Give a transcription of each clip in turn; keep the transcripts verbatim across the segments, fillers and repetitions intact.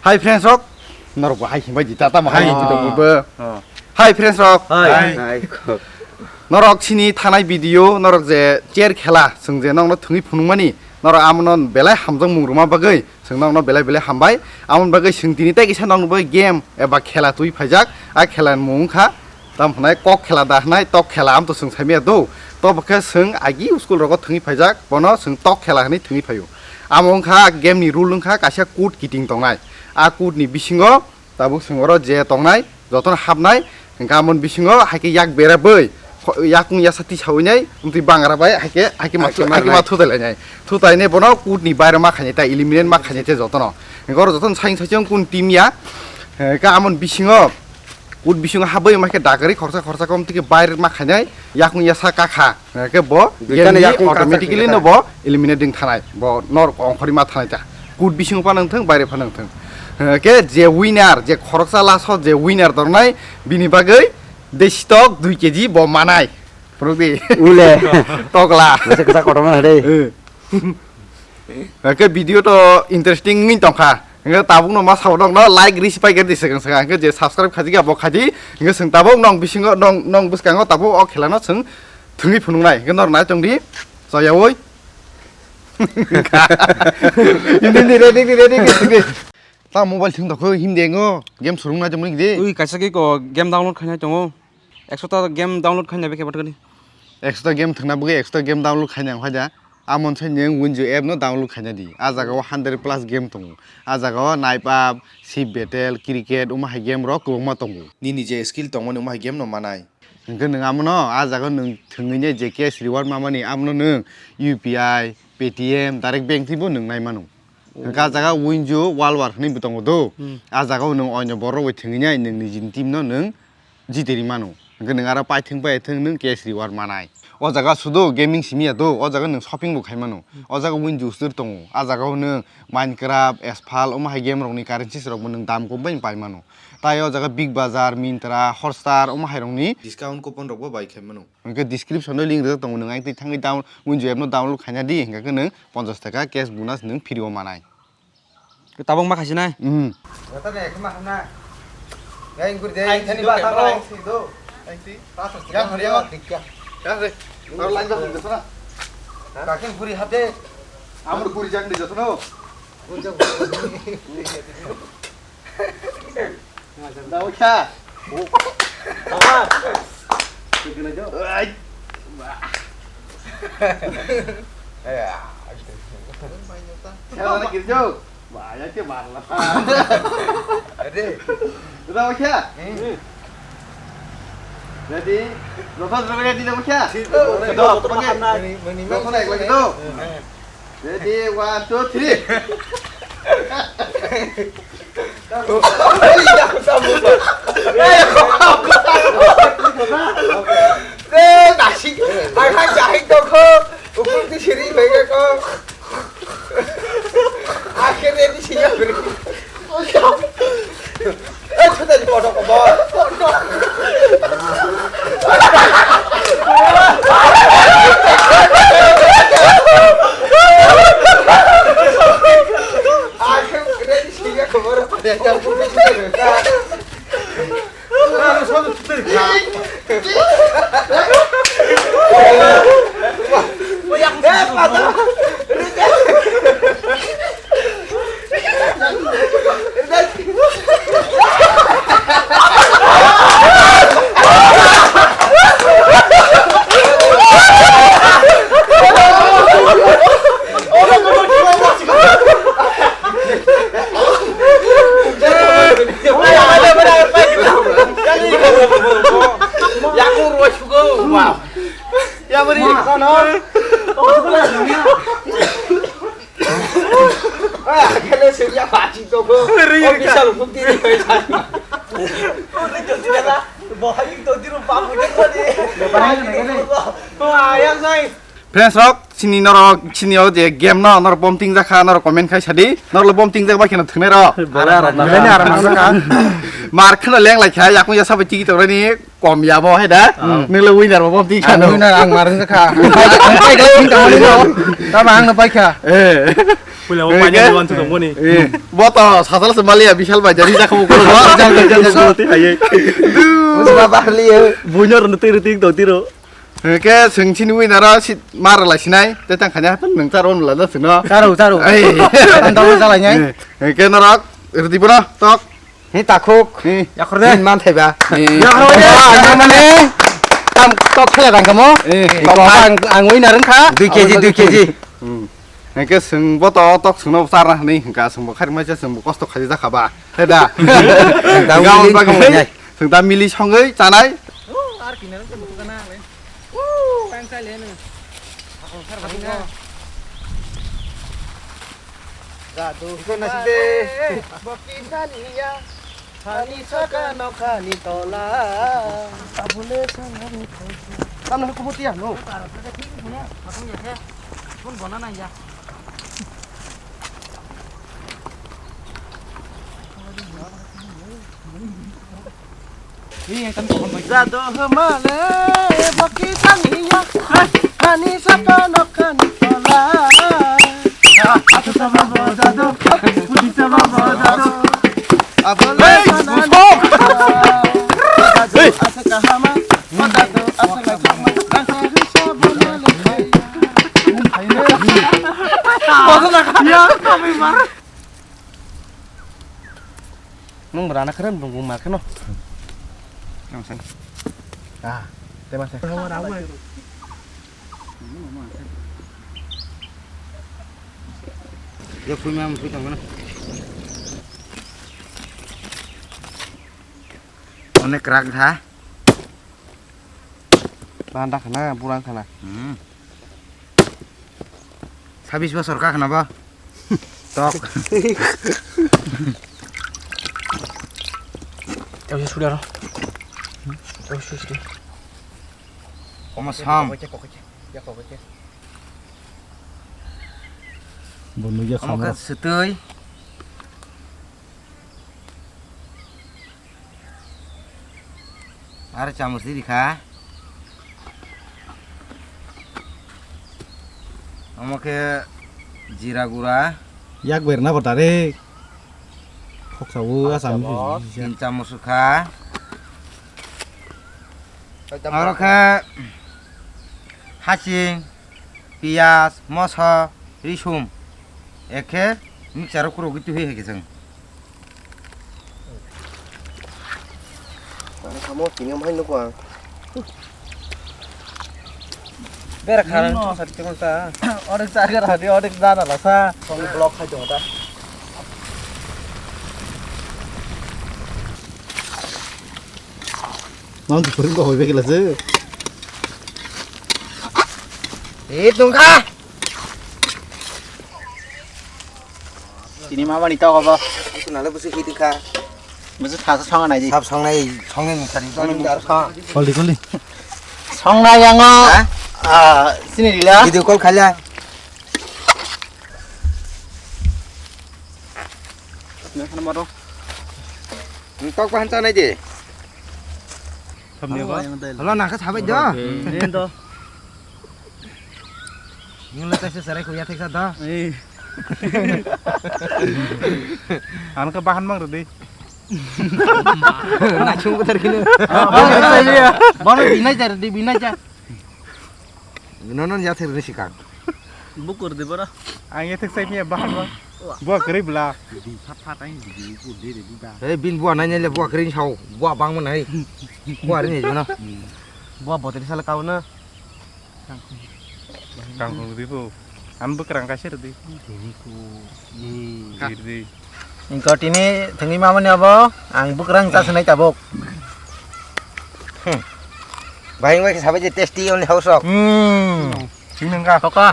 Hi friends rok, norok bo hai himbai di tata mo hai Hi. Di tong bo. Oh. Hi friends rok. Hi. Hi. Norok sini thanai video, norok je chair khela, sung je nokno thungwi phunukmani, norok amono belai hamjak mung rwma bagwi, sung nokno belai belai hambai. Amon bagwi sung tini tai kisa nokno bagwi game eba khela twi phaijak, a khela ni mung kha. Tamo hwnai kok khela da hwnai, tok khela am to chwng saimaya do. To bo khe chwng agi school rogo thwngwi phaijak, bono chwng tok khela hwnwi thwngwi phaio. Amo wngkha game ni rule wngkha kaisa code kiting tongnai. A code ni bisingo tabuk chwng oro je tongnai, jotono hapnai, hwnkhe amoni bisingo hai khe yak berabwi, kho-, yakung yasa tisawi nai, amtwi bangra bai hai khe, hai khe ma Hai khe thu-, ma hai khe ma thu- thutailainai. Thutainai bono code ni bairo ma khainai ta, eliminate ma khainai te jotono. Hwnkhe oro jotono saing saisung kun team ya, hwnkhe amoni bisingo Kut bisingo habwi ma khe dakari khorsa khorsa kom tike baire ma khainai yakung yasa kakha. Hwnkhe bo Duitani game ni yakung kakha automatically khe no bo eliminate ding thanai. Bo nor ongkhorwi ma thanai ta. Kut bisingo phano wngthung, baire phano wngthung. Hwnkhe je winner, je khoroksa last o je winner tornai, bini bagwi dei stock dui K G bo manai. Phunukdi. Ule. Tokla. Bwswk kwchak kotorma hwrwi. Eh. Hwnkhe video to interesting wngwi tongkha. Hwnkhe tabukno ma sao nokno like ri sipai khe di swkang swkang. Hwnkhe je subscribe khaji khe bo khaji. Hwnkhe chwng tabuk nong bisingo nong, nong bwskango tabuk o khelano chwng thwngwi phunuknai. Hwnkhe norok nai tongdi. Choyaui. Hindi, hindi, ready, ready, ready, ready. Ta mobile thwng tokho hindi engo. Game surung na jemuni di. Ui, kaisa khe ko game download khainai tongo. Ekshota game download khaina beke bathani. Ekshota game thwngna bagwi ekshota game download khaina ang khaida. Amon sai nwng Winju app no download khaina di. A jaga o hundred plus game tongo. A jaga o knife up, ship battle, cricket, omo hai game rok kwbangma tongo. Nini je skill tongmani omo hai game no manai. Hwnkhe nwng amono a jaga o nwng thwngwi nai je cash reward mamani amono nwng U P I, Paytm, direct bank twibo nwng nai mano. Hwnkhe a jaga Winju World War hwnwi bo tongo do. Hmm. A jaga o nwng oino borok bai thwngwi nai nwng nijini team no nwng jitiri mano. Hwnkhe nwng aro paithwng paithwng nwng cash reward manai. O jaga sudo gaming simi ya do, o jaga nwng shopping bo khai mano. O jaga Winju stor tongo. A jaga o nwng Minecraft, Asphalt, omo hai game rokni currencies rok bo nwng dam kom bai pai mano. Tai o jaga Big Bazaar, Myntra, Hotstar, omo hai rokni discount coupon rok bo bai khai mano. Hwnkhe description o link rijak tongo, nwng ayang twi thangwi down-, Winju app no download khaina di, hwnkhe nwng ponchash taka cash bonus nwng free o manai. Tabuk ma khaisinai? Hmm. Gata ne, khe ma hamna. Gai guri de, Ai, thani si ba do, tamo. Ai, si do. Ai, si. Pasar si Ya, do, hari ya. Dikya. Ya, hari. Baru lanjut, lanjut sana. Kakin guri hade. Amur guri jang di jotono. Guri jang. Dawa kha. Ai. Ba. Ya, ayo. Siapa lagi kerja? Banyak sih bang. Ade. Dawa kha. Hmm. Ready? Nokha ready dawa kha. Situ. Situ. Mani, mani, Nokha naik lagi tu. Hmm. Ready, one, two, three. Eh, nasi, akhai jahit dong ko. Upur ti siri bhai ko. Akhir ready siya beri. Eh, sudah di pondok, Bos. Pondok. Aku kena di sini, aku baru pada jam sepuluh sudah. Nah, lu satu sudah. Oh, yang Eh, patah. Yakung ruwa sugo, wow. Ya, beri. Kene sing ya pacik to ko. Oh, bisa lu bukti ni. Bahaya to tiru pamu ni ko ni. Bahaya ni ko ni. Wah, yang sai. Friends rok, chini norok, chini o je game no norok bom ting jakha, norok comment khai sadi, norok bom ting jak bai kheno thwngnai rok. Belai ni aram nang jakha. Mar kheno leng lai kha, yakung ya sabai tiki tongrani kom ya bo hai da. Nung le winner bo bom ting khano. Winner ang mar jakha. Ang pai kha, ting tong ni no. Tama ang no pai kha. Eh. Puila bo pai ni wan thung moni. Eh. Bo to sajal se maliya bishal bai jari jakha bo. Jal jal jal jal. Buji ba ba liye. Buino rno tiro tik do tiro. Hwnkhe chwng chini winner o si-, mar lai sinai, tei tang khanya haphang nwng charo wng lana chwngno. Charo, charo. Ei. Ang tamo chalainai. Hwnkhe norok rwdi bono tok. Ni takhuk. Ni. Yakhor de. Ni man thaiba. Ni. Yakhor de. Ang mani tam tok khela dang kamo. Eh. Tok ang, ang winner wngkha. Dui K G, dui K G. Hmm. Hwnkhe chwng bo to tok chwngno charna hwnwi hwnkha, chwngbo khairokmaisa chwngbo kosto khaijak jakha ba. He da. Da Gabon wngwi bagwi thangwi nai. Chwng da mili songwi chanai. Jadu. Iko nasib de. Bokitani ya. Hani saka no khani tola. Abule sangani tola. Tamno kubuti ya no. Phone bona na ya. Jado hmale baki tangiya. Hani saka no khani tola. Asa sama bo jado, puji sama bo jado. Abole sanani. Asa kahama, jado asa kahama. Asa risa bolale. Nung rana keren bung bung makan no. Nang sai. Ah, tema sai. Ya kui mam kui tong na. Onek krak tha. Banda khana, burang khana. Hmm. Sabis bosor ka khana ba? Tok. Tau sudah ro. Tau sudah. Koma sam. Bono ya koma khamra. Ka sutui. Aro chamus di rikha. Omo khe jira gura. Yak berna bo direct. Khoksa o asam. Tin chamus kha. Aro khe hasing. Piyaj, moso, risum, ekhe mixture o kurugwi twi hai khe chwng. Tamo tini omo hai nuko ang. Bera khana no. Sari timo sa. Onek chagar hadi, onek dana lasa. Song block khai tongo ta. Mang tu kuring ko hoi begila se. Eh, tungkha. Sini mama ni tau apa? Aku nale busi hiti kha. Busi thasa songa nai di. Sab songnai, songnai ni sari tong ni dar kha. Koli, koli. Songnai yang o. Ha? Ah, sini dila. Video call khala. Nang khana maro. Ntok pahan chanai di. Samni ba? Halo, nang kha sabai do. Nen do. Nang le taisa sarai khuya theksa do. Eh. Ang kha bahan mang rwdi. Nachung ko tarkino. Bono binai jar di, binai jar. Nono ya thir ni sikang. Bukur di bora. Ang ya thik sai ni ba ba. Bua kri bla. Di phat phat ai di ku de de ba. Hei bin bua nai nai le bua kri sao. Bua bang man hai. Bua ri ni jono. Bua botri sala kau na. Kang kong di bu. An bukrang kaisa rwdi. Tini ku. Ye. Girdi. Ingko tini thwngwi mamani abo ang bukrang cha swnai tabuk. Hmm. Bai bai sabai je tasty only house of. Hmm. Sing nang ka. Toka.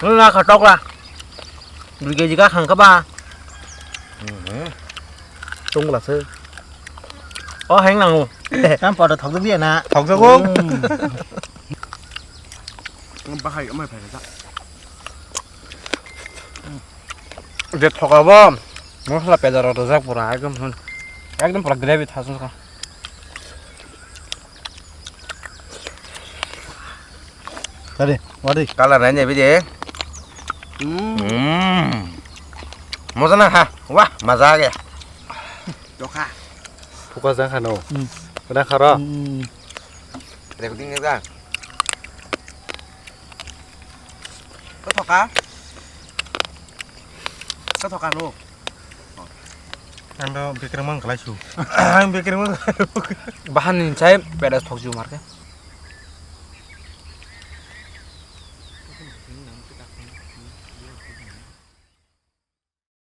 Nuna ka tokla. Dui K G ka khang ka ba. Hmm. Tungla se. O heng nangu. Tam pada thok dia na. Thok jago. Hmm. Bahai amai phai kha. Je thokabo mosla pejaro rwjak pura ekdom, ekdom pura gravy thasung kha. Tadi, wadi. Color nai nai bidi. Hmm. Hmm. Moja na ha. Wah, maza ge. Tokha. Phuka jang khano. Hmm. Kena kharo. Hmm. Recording ni ga. Ko thoka. Ko thoka no. Ang do bikrang mang kalai su. Ang bikrang mang. Bahan ni chai pedas thok ju marke.